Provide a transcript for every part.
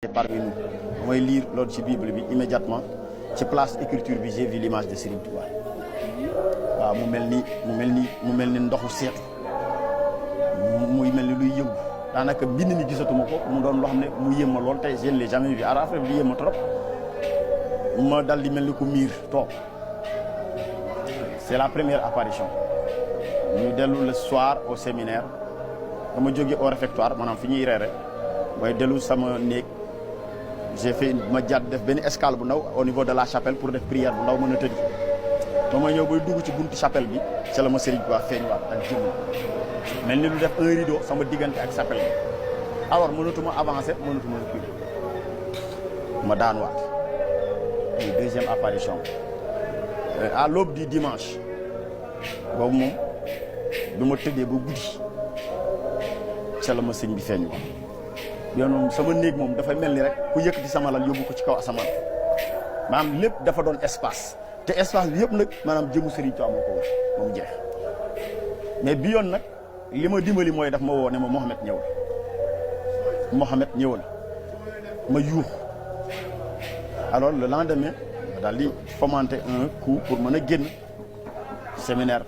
parmi nous mooy lire loolu ci Bible bi immédiatement ci place écriture bi j'ai vu l'image de Serigne Touba waaw mu mel ni ndoxu seetu muy mel ni luy yëngu daanaka bind mi gisatuma ko mu doon loo xam ne mu yéem ma lool tey je ne l'ai jamais vu à rafet bi yéem ma trop ma dal di mel ni ku miir toog c'est la première apparition ñu dellu le soir au séminaire dama jóge au réfectoire maanaam fi ñuy reere mooy dellu sama néeg j'ai fait ma jàdd def benn escale bu ndaw au niveau de la chapelle pour def prière bu ndaw mën a tëddi ba ma ñëw bay dugg ci buntu chapelle bi ca la ma Serigne Touba feeñuwaat ak jëmm mel ni lu def un rideau sama diggante ak chapelle bi alors mënatuma avancer mënatuma reculer ma daanuwaat muy deuxième apparition à l'aube du dimanche boobu moom bi ma tëddee ba guddi ca la ma sëñ bi feeñu yoon moom sama néeg moom dafay mel ni rek ku yëkkati sama lal yóbbu ko ci kaw asamaan maanaam lépp dafa doon espace te espace bi yëpp nag maanaam jëmu Serigne Touba moo ko wër moom jeex mais bi yoon nag li ma dimbali mooy daf ma woo ne ma Mohamed ñëwal ma yuux alors le lendemain daal di fomenter un coup pour mën a génn séminaire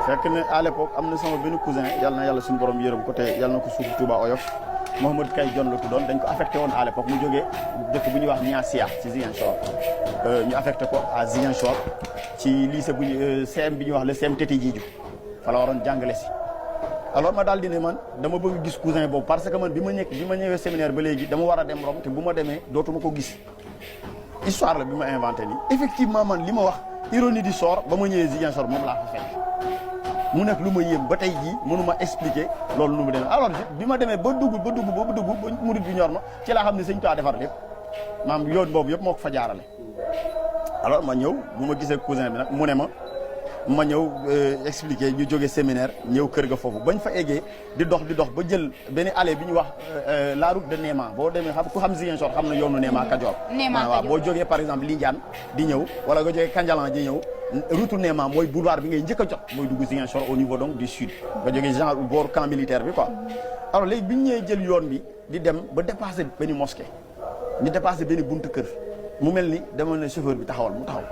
fekk ne à l'époque am na sama benn cousin yàlla na yàlla suñu borom yërëm ko te yàlla na ko suuf Touba oyof Mouhamadou Kay Jon la tuddoon dañ ko affecté woon à l'époque mu jógee dëkk bu ñuy wax Niassia ci Ziguinchor ñu affecté ko à Ziguinchor ci lycée bu CM bi ñuy wax le CM Tété Diédhiou fa la waroon jàngale si alors ma daal di ne man dama bëgg gis cousin boobu parce que man bi ma ñëwee séminaire ba léegi dama war a dem Rome te bu ma demee dootuma ko gis histoire la bi ma inventé nii effectivement man li ma wax ironie du sort ba ma ñëwee Ziguinchor moom laa fa fekk mu nekk lu ma yéem ba tey jii mënuma expliquer loolu nu mu demee alors bi ma demee ba dugg ba murid bi ñor ma ci laa xam ne sëñ Touba defar lépp maam yoon boobu yëpp moo ko fa jaarale alors ma ñëw bu ma gisee cousin bi nag mu ne ma ñëw expliquer ñu jógee séminaire ñëw kër ga foofu bañ fa eggee di dox ba jël benn allée bi ñu wax la route de Néma boo demee xam ku xam Ziguinchor xam na yoonu Néma Kajoor waaw boo jógee par exemple Lindiane di ñëw wala nga jógee Kandialan di ñëw route Néma mooy boulevard bi ngay njëkk a jot mooy dugg Ziguinchor au niveau donc du sud nga jógee genre bord camp militaire bi quoi alors léegi bi ñu ñëwee jël yoon bi di dem ba dépassé benn mosquée ñu dépassé benn buntu kër mu mel ni dama ne chauffeur bi taxawal mu taxaw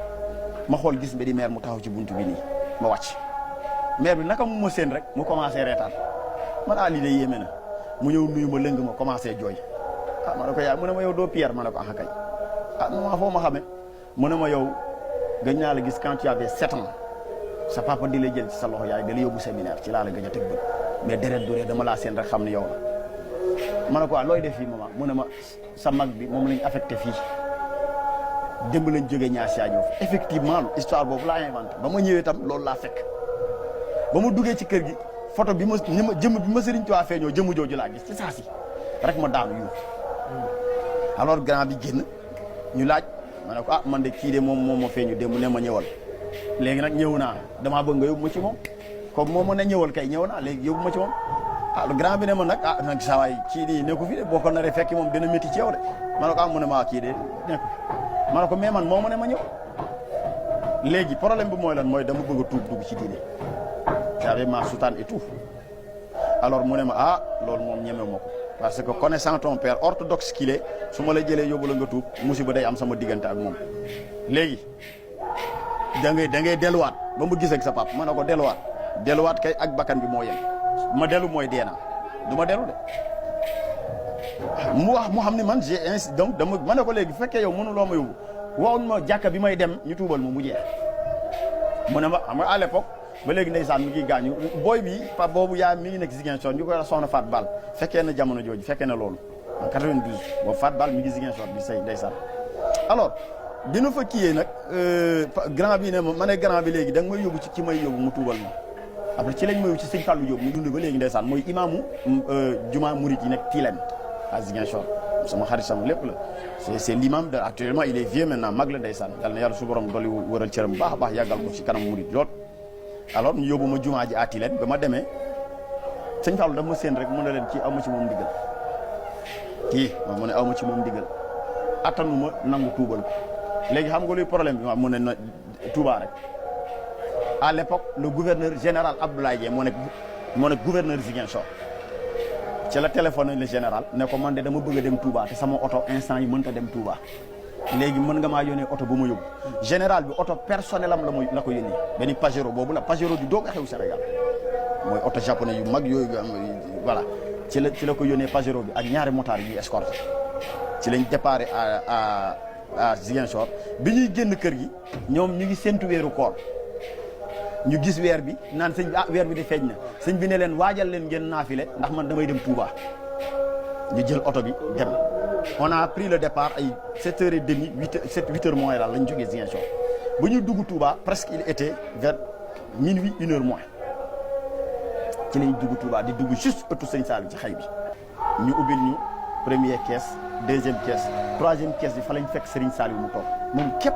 ma xool gis mbedi maire mu taxaw ci buntu bi nii ma wàcc maire bi naka mu ma seen rek mu commencé reetaan man lii de yéeme na mu ñëw nuyu ma lëng ma commencé jooy ma ne ko yaay mu ne ma yow doo Pierre ma ne ko ah kay maman foo ma xamee mu ne ma yow gëj naa la gis quand tu avais 7 ans sa papa di la jël ci sa loxo yaay da la yóbbu séminaire ci laa la gëj a teg bët mais deret du ree dama laa seen rek xam ne yow la ma ne ko looy def fii maman mu ne ma sa mag bi moom lañ affecté fii démb lañ jógee Niassia ñëw fi effectivement histoire boobu laa inventé ba ma ñëwee tam loolu laa fekk ba ma duggee ci kër gi photo bi jëmm bi ma Serigne Touba feeñoo jëmm jooju laa gis ci saa si rek ma daanu yuux alors grand bi génn ñu laaj ma ne ko man de kii de moom ma feeñu démb ne ma ñëwal léegi nag ñëw naa damaa bëgg nga yóbbu ma ci moom comme moom ma ne ñëwal kay ñëw naa léegi yóbbu ma ci moom le grand bi ne ma nag nag saa waay kii nii nekku fi de boo ko naree fekki moom dina métti ci yow de ma ne ko mu ne ma kii de nekku ma ne ko mais man moo ma ne ma ñëw léegi problème bi mooy lan mooy dama bëgg a tuub dugg ci diine j'avais ma soutane et tout alors mu ne ma loolu moom ñeme ma ko parce que connaissant ton père orthodoxe qu'il est su ma la jëlee yóbbu la nga tuub musiba day am sama diggante ak moom léegi da ngay delluwaat ba mu gis ak sa pap ma ne ko delluwaat kay ak bakkan bi moo yem ma dellu mooy deena du ma dellu de mu wax mu xam ni man j'ai ainsi donc dama ma ne ko léegi bu fekkee yow mënuloo ma yóbbu waxuñ ma jàkka bi may dem ñu tuubal ma mu jeex mu ne ma xam nga à l'époque ba léegi ndeysaan mi ngi gaañu booy bi pa boobu yaa mi ngi nekk Ziguinchor ñu koy wax soxna Fat Bal fekkee na jamono jooju fekkee na loolu en 92 boobu Fat Bal mi ngi Ziguinchor bi say ndeysaan alors bi nu fa kiyee nag grand bi ne ma ne grand bi léegi da nga may yóbbu ci ki may yóbbu mu tuubal ma après ci lañ ma yóbbu ci sëñ Fallou Diop mu dund ba léegi ndeysaan mooy imaamu juma murid yi nekk Tilène à Ziguinchor sama xarit sama lépp la c'est l'imam de actuellement il est vieux maintenant mag la ndeysaan yàlla na yàlla su borom dolli wëral cëram baax a baax yàggal ko ci kanam murid lool alors ñu yóbbu ma jumaa ji à Tilène ba ma demee sëñ Fallou daf ma seen rek mu ne leen kii aw ma ci moom ndigal kii mu ne aw ma ci moom ndigal attanuma nangu tuubal ko léegi xam nga luy problème bi mu ne na Touba rek à l'époque le gouverneur général Abdoulaye Dieng moo nekk gouverneur Ziguinchor ci la téléphoné le général ne ko man de dama bëgg a dem Touba te sama oto instant yi mënta dem Touba léegi mën nga maa yónnee oto bu ma yóbbu général bi oto personnel am la ko yónnee benn Pajero boobu la Pajero di doog a xew Sénégal mooy oto japonais yu mag yooyu nga am voilà ci la ko yónnee Pajero bi ak ñaari motards yi escorté ci lañ déparé à Ziguinchor bi ñuy génn kër gi ñoom ñu ngi séntu weeru koor ñu gis weer bi naan sëñ bi weer bi di feeñ na sëñ bi ne leen waajal leen ngeen naafile ndax man damay dem Touba ñu jël oto bi dem on a pris le départ ay 7h30 8h moins daal lañ jógee Ziguinchor bu ñu dugg Touba presque il était vers minuit 1h moins ci lañ dugg Touba di dugg juste ëttu sëñ Saliou ci xay bi ñu ubbil ñu première caisse deuxième caisse troisième caisse bi fa lañ fekk Serigne Saliou mu toog moom képp